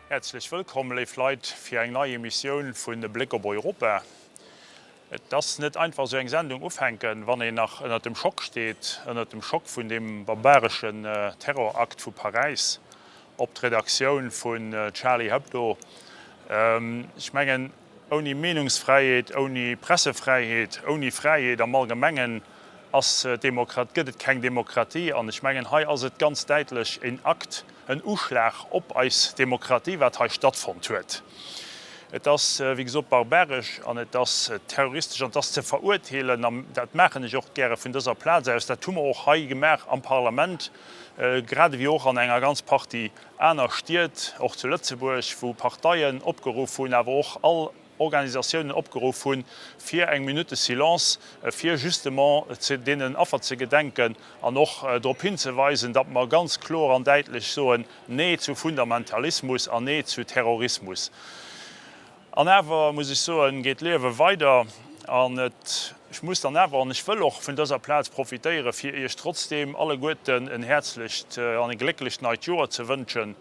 Häerzlech wëllkomm, léif Leit, fir eng nei Emissioun vun E Bléck op Europa. Et ass net einfach esou eng Sendung ufänken, wann een nach ënnert dem Schock steet, ënnert dem Schock vun deem barbareschen Terrorakt vu Paräis op d'Redaktioun vun Charlie Hebdo. Ech mengen, ouni Meenungsfräiheet, ouni Pressefräiheet, ouni Fräiheet am Allgemengen ass d'Demokrat, gëtt et keng Demokratie. An ech mengen, hei ass et ganz däitlech en Akt, en Uschlag op eis Demokratie, wat hei stattfonnt huet. Et ass, wéi gesot, barbaresch an et ass terroristesch an et ass ze verurteelen. An dat maachen ech och gäre vun dëser Plaz aus. Dat hu mer och hei gemaach am Parlament, grad ewéi och an enger ganz Partie aner Stied, och zu Lëtzebuerg, wou Parteien opgeruff hunn, awer och all Organisatiounen opgeruff hunn, fir eng Minute de silence, fir justement deenen Affer ze gedenken an och drop hinzeweisen, datt mer ganz kloer an däitlech soen, Nee zu Fundamentalismus an Nee zu Terrorismus. An awer, muss ech soen, geet d'Liewe weider an et, ech muss dann awer an ech wëll och vun dëser Plaz profitéieren, fir Iech trotzdeem alleguerten en häerzlecht an e glécklecht neit Joer ze wënschen,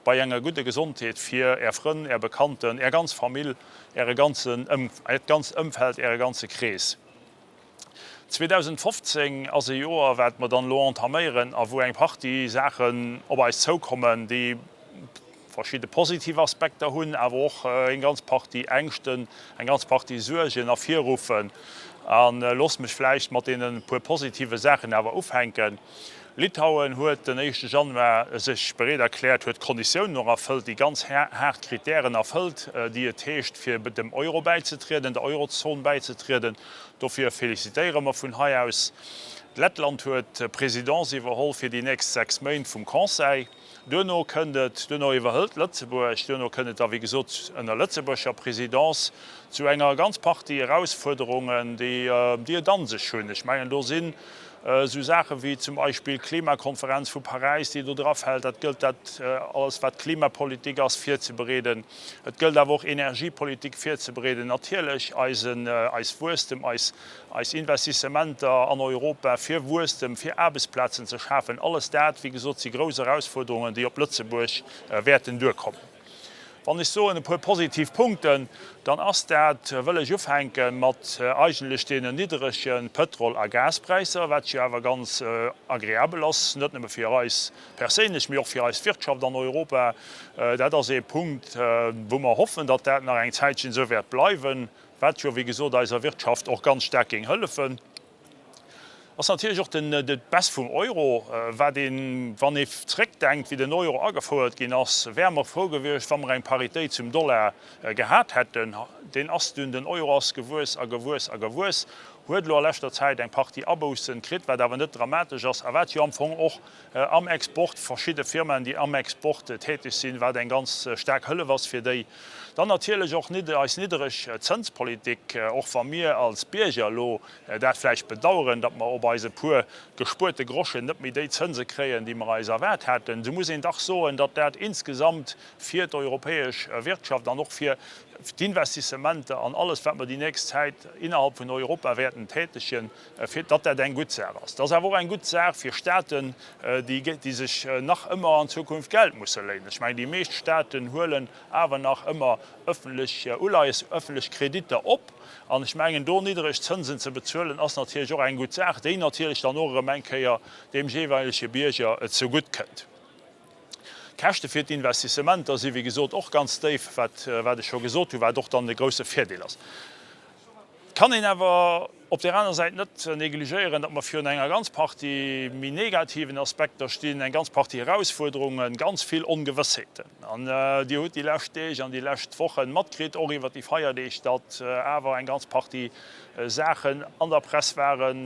bei enger gudde Gesondheet fir Är Frënn, Är Bekannten, Är ganz Famill, Äre ganzen, Äert ganzt Ëmfeld, Äre ganze Krees. 2015 ass e Joer, wat mer dann elo entaméieren a wou eng Partie Saachen op eis zoukommen, déi verschidde positiv Aspekter hunn, awer och eng ganz Partie Ängschten, eng ganz Partie Suergen ervirruffen. A loosst mech vläicht mat deene puer positive Saachen awer ufänken. Litauen huet den éischte Januar sech bereet erkläert, huet d'Konditiounen och erfëllt, déi ganz haart Kritären erfëllt, déi et heescht, fir dem Euro bäizetrieden, der Eurozon bäizetrieden. Dofir felicitéiere mer vun hei aus. Lettland huet d'Presidence iwwerholl fir déi nächst 6 Méint vum Conseil. Duerno kënnt et, duerno iwwerhëlt Lëtzebuerg, duerno kënnt et da wéi gesot ënner lëtzebuerger Présidence zu enger ganz Partie Erausfuerderungen, déi, déi et a sech hunn. Ech mengen, do sinn esou Saache wéi zum Beispill d'Klimakonferenz vu Paräis, déi do drafält. Dat gëllt dat alles, wat Klimapolitik ass, virzebereeden. Et gëllt awer och Energiepolitik virzebereeden, natierlech eisen, eis Wuesstem, eis eis Investissementer an Europa fir Wuesstem, fir Aarbechtsplazen ze schafen, alles dat, wéi gesot, si grouss Erausfuerderungen, déi op Lëtzebuerg wäerten duerkommen. Wann ech soen e puer positiv Punkten, dann ass dat, wëll ech ufänke mat eigentlech deenen nidderege Pëtrol a Gaspräisser, wat jo awer ganz agreabel ass, net nëmme fir eis perséinlech, mee och fir eis Wirtschaft an Europa. Dat ass ee Punkt, wou mer hoffen, datt dat nach eng Zäitchen esou wäert bleiwen. Wat jo wéi gesot eiser Wirtschaft och ganz staark géing hëllefen, ass natierlech och den d'Baisse vum Euro. Wat een, wann ee zréckdenkt, wéi den Euro agefouert ginn ass, wäre mer frou gewiescht, wa mer eng Paritéit zum Dollar gehat hätten. Deen ass dunn, den Euro ass gewuess a gewuess a gewuess, huet elo a leschter Zäit eng Partie Aboussen kritt, wat awer net dramatesch ass a wat jo am Fong och am Export, verschidde Firmaen, déi am Export täteg sinn, wat eng ganz staark Hëllef ass fir déi. Dann natierlech och eis niddereg Zënspolitik, och wa mir als Bierger elo dat vläicht bedauern, datt mer op eise puer gespuerte Groschen net méi déi Zënse kréien, déi mer eis erwaart haten, esou muss een dach soen, datt dat insgesamt fir d'europäesch Wirtschaft an och fir d'Investissementer an alles, wat mer déi nächst Zäit innerhalb vun Europa wäerten tätegen, fir datt dat eng gutt Saach ass. Et ass awer och eng gutt Saach fir Staaten, déi sech nach ëmmer an Zukunft Geld musse léinen. Ech mengen, déi meescht Staaten huelen awer nach ëmmer ëffentlech Uleies, ëffentlech Kreditter op. An ech mengen, do niddereg Zënsen ze bezuelen, ass natierlech och eng gutt Saach, déi natierlech dann och erëm eng Kéier deem jeeweilege Bierger zegutt kënnt. D'Käschte fir d'Investissementer si wéi gesot och ganz déif, wat ech scho gesot hunn, wat och dann e grousse Virdeel ass. Et kann een awer op där aner Säit net negligéieren, datt mer virun enger ganz Partie méi negativen Aspekter stinn, eng ganz Partie Erausfuerderungen, ganz vill Ongewëssheeten. An Dir hutt déi lescht Deeg an déi lescht Wochen matkritt, och iwwert déi Feierdeeg, datt awer eng ganz Partie Saachen an der Press waren,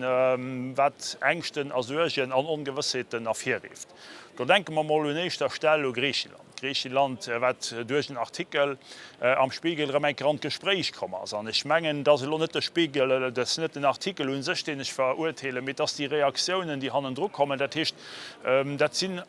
wat Ängschten a Suergen an Ongewëssheeten ervirrifft. Do denke mer mol un éischter Stell u Griicheland. Griicheland, wat duerch en Artikel am Spiegel erëm eng Kéier an d'Gespréich komm ass. An ech mengen, et ass elo net de Spiegel, et ass net den Artikel u sech, deen ech verurteelen, mee et ass déi Reaktiounen, déi hannendru kommen. Dat heescht, dat sinn.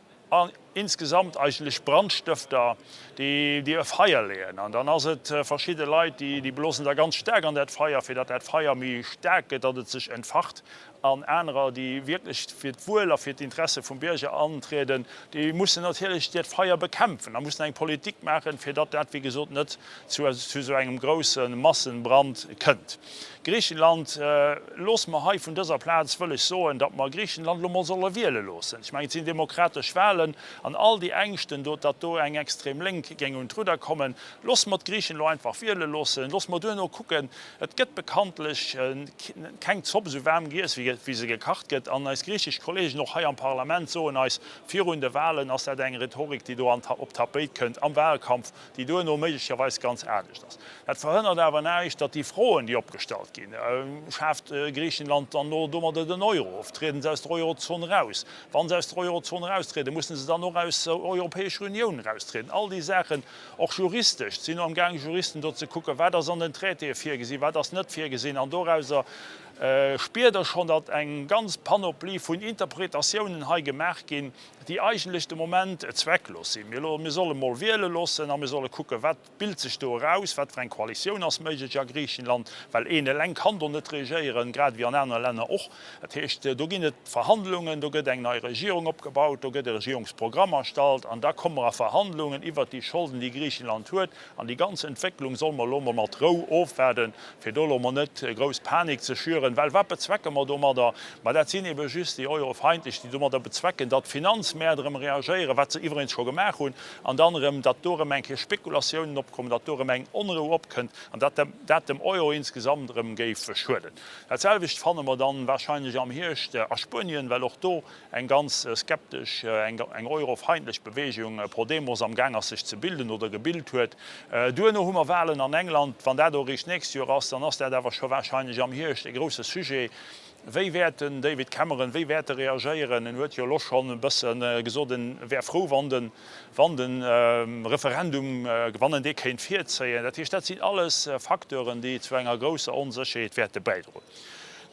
insgesamt eigentlech Brandstëfter, déi e Feier leeën. An dann ass et verschidde Leit, déi blosen da ganz staark an dat Feier, fir datt dat Feier méi staark gëtt, datt et sech entfacht. An anerer, déi wierklech fir d'Wuel a fir d'Interesse vum Bierger antrieden, déi mussen natierlech dat Feier bekämpfen a mussen eng Politik maachen, fir datt dat, wéi gesot, net zu esou engem grousse Massenbrand kënnt. Griichenland, Loosse mer hei vun dëser Plaz wëll ech soen, datt mer Griichenland elo mol solle wiele loossen. Ech mengen, et sinn demokratesch Wahlen an all déi Ängschten do, datt do eng extrem Lénk géing un d'Rudder kommen, loosse mer d'Griichen elo einfach wiele loossen. Loosse mer duerno kucken. Et gëtt bekanntlech keng Zopp esou waarm giess, wéi se gekacht gëtt. An eis griichesch Kollegen och hei am Parlament soen eis, virun de Wahlen ass dat eng Rhetorik, déi do op d'Tapéit kënnt am Wahlkampf, déi duerno méiglecherweis ganz anescht ass. Dat verhënnert awer näischt, datt déi Froen, déi opgestallt ginn, Schaaft Griichenland dann elo domadder den Euro of? Trieden se aus der Eurozon eraus? Wa se aus der Eurozon eraustrieden, mussen se dann och aus der Europäescher Unioun eraustrieden? All déi Saachen, och juristesch, et sinn elo amgaang Juristen do ze kucken, wat ass an den Traitéë virgesinn, wat ass net virgesinn, an dorauser spiert Der schonn, datt eng ganz Panoplie vun Interpretatiounen hei gemaach ginn, déi eigentlech de Moment zwecklos sinn. Mir solle mol wiele loossen a mir solle kucken, wat bilt sech do eraus, wat fir eng Koalitioun ass méiglech a Griichenland, well een eleng kann do net regéieren, grad ewéi an anere Länner och. Dat heescht, do ginn et Verhandlungen, do gëtt eng nei Regierung opgebaut, do gëtt e Regierungsprogramm erstallt an da komme mer a Verhandlungen iwwert déi Scholden, déi Griichenland huet. An déi ganz Entwécklung solle mer elo mol mat Rou ofwaarden, fir do elo mol net grouss Panik ze schüren. Well wat bezwecke mer domadder? Ma dat sinn ebe just déi Eurofeindlech, déi domadder bezwecken, datt d'Finanzmäert erëm reagéieren, wat se iwweregens scho gemaach hunn, an dann erëm, datt do erëm eng Kéier Spekulatiounen opkommen, datt do erëm eng Onrou opkënnt an datt dat dem Euro insgesamt erëm géif schueden. Dat selwecht fanne mer dann wahrscheinlech am Hierscht a Spuenien, well och do eng ganz skeptesch, eng eurofeindlech Bewegung Podemos am Gaang ass sech ze bilden oder gebilt huet. Duerno hu mer Wahlen an England. Wann dat och eréischt d'nächst Joer ass, dann ass dat awer scho wahrscheinlech am Hierscht e grousse Sujet. Wéi wäert den David Cameron, wéi wäert e reagéieren? En huet jo elo schonn e bësse gesot, en wär frou, wann de wann de Referendum, wann en dee kéint virzéien. Dat heescht, dat sinn alles Facteuren, déi zu enger grousser Onsécherheet wäerte bäidroen.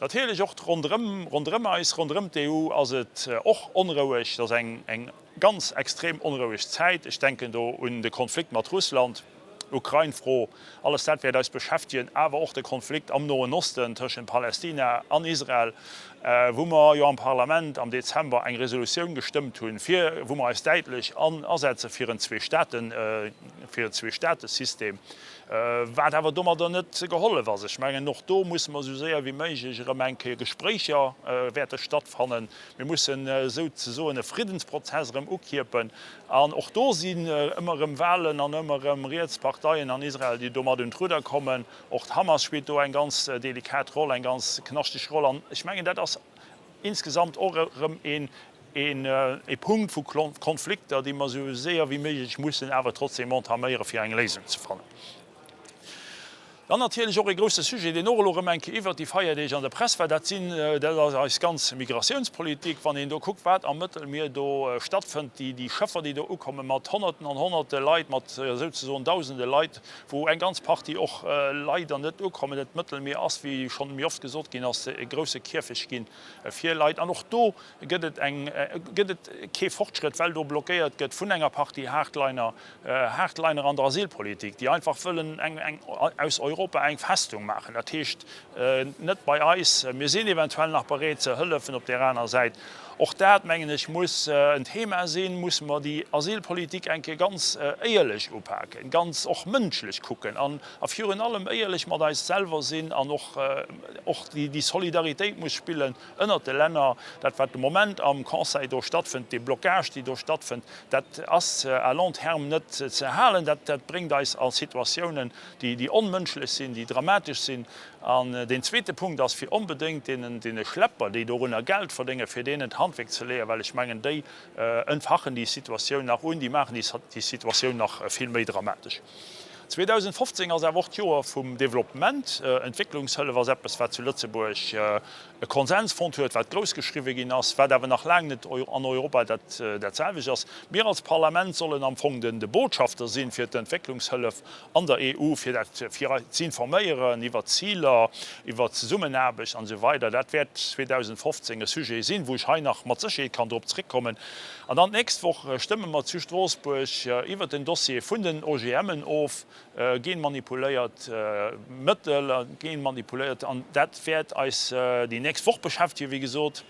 Natierlech och ronderëm, ronderëm eis, ronderëm d'EU ass et och onroueg. Et ass eng, eng ganz extrem onroueg Zäit. Ech denken do un de Konflikt mat Russland, Ukrain-Fro, alles dat wäert eis beschäftegen, awer och de Konflikt am Noen Osten tëschent Palästina an Israel, wou mer jo am Parlament am Dezember eng Resolutioun gestëmmt hunn, fir, wou mer eis däitlech an asetze fir en Zwee-Staaten, fir en Zwee-Staate-System. Wat awer domadder net gehollef ass. Ech mengen, och do musse mer esou séier wéi méiglech erëm eng Kéier Gespréicher wäerte stattfannen. Mir mussen souzesoen e Friddensprozess erëm ukierpen. An och do sinn ëmmer erëm Wahlen an ëmmer erëm riets Parteien an Israel, déi domat un d'Rudder kommen. Och d'Hamas spillt do eng ganz delikat Roll, eng ganz knaschteg Roll. An ech mengen, dat ass insgesamt och erëm een e Punkt vu Konflikter, déi mer esou séier wéi méiglech mussen awer trotzdeem entaméieren, fir eng Léisung ze fannen. Dann natierlech och e grousse Sujet, deen och elo erëm eng Kéier iwwert déi Feierdeeg an der Press war, dat sinn, dat ass eis ganz Migratiounspolitik. Wann een do kuckt, wat am Mëttelmier do stattfënnt, déi, déi Schëffer, déi do ukommen, mat Honnerten an Honnerte Leit, mat souzesoen Dausende Leit, wou eng ganz Partie och leider net ukommen. Dat Mëttelmier ass, wéi schonn méi oft gesot ginn ass, e grousse Kierfecht ginn fir Leit. An och do gëtt et eng, gëtt et kee Fortschrëtt, well do blockéiert gëtt vun enger Partie Hardliner, Hardliner an der Asylpolitik, déi einfach wëllen eng, eng, aus Europa eng Festung maachen. Dat heescht, net bei eis, mir sinn eventuell nach bereet ze hëllefen op där aner Säit. Och dat, mengen ech, muss en Thema sinn, musse mer déi Asylpolitik eng Kéier ganz éierlech upaken, ganz och mënschlech kucken an a virun allem éierlech mat eis selwer sinn an och, och déi Solidaritéit muss spillen ënnert de Länner. Dat, wat de Moment am Conseil do stattfënnt, dee Blocage, déi do stattfënnt, dat ass à long terme net ze halen. Dat, dat bréngt eis a Situatiounen, déi, déi onmënschlech sinn, déi dramatesch sinn. An deen zweete Punkt ass, fir onbedéngt deenen, deene Schlepper, déi dorunner Geld verdéngen, fir deenen d'Handwierk ze leeën, well ech mengen, déi entfachen déi Situatioun nach un, déi maachen déi, déi Situatioun nach vill méi dramatesch. 2015 ass awer och d'Joer vum Developpement. Entwécklungshëllef ass eppes, wat zu Lëtzebuerg e Konsens fonnt huet, wat grouss geschriwwe ginn ass, wat awer nach laang net an Europa dat selwecht ass. Mir als Parlament sollen am Fong de Botschafter sinn fir d'Entwécklungshëllef an der EU, fir dat fir z'informéieren iwwert d'Ziler, iwwert d'Zesummenaarbecht an esou weider. Dat wäert 2015 e Sujet sinn, wou ech hei nach mat Sécherheet kann drop zréckkommen. An dann d'nächst Woch stëmme mer zu Stroossbuerg iwwert den Dossier vun den OGMen of, genmanipuléiert Mëttel, genmanipuléiert, an dat wäert eis déi nächst Woch beschäftegen, wéi gesot.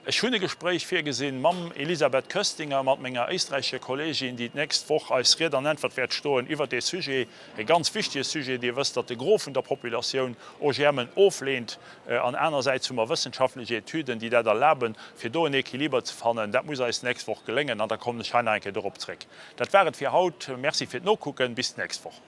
Ech hunn e Gespréich virgesinn mam Elisabeth Köstinger, mat menger éisträichescher Kollegin, déi d'nächst Woch eis Ried an Äntwert wäert stoen iwwert dee Sujet, e ganz wichtege Sujet. Dir wësst, datt de Gros vun der Populatioun OGMen ofleent. An anersäits hu mer wëssenschaftlech Etüden, déi dat erlaben, fir do en Equiliber ze fannen. Dat muss eis d'nächst Woch geléngen an da kommen ech hei nach eng Kéier dorop zréck. Dat war et fir haut. Merci fir d'Nokucken. Bis d'nächst Woch.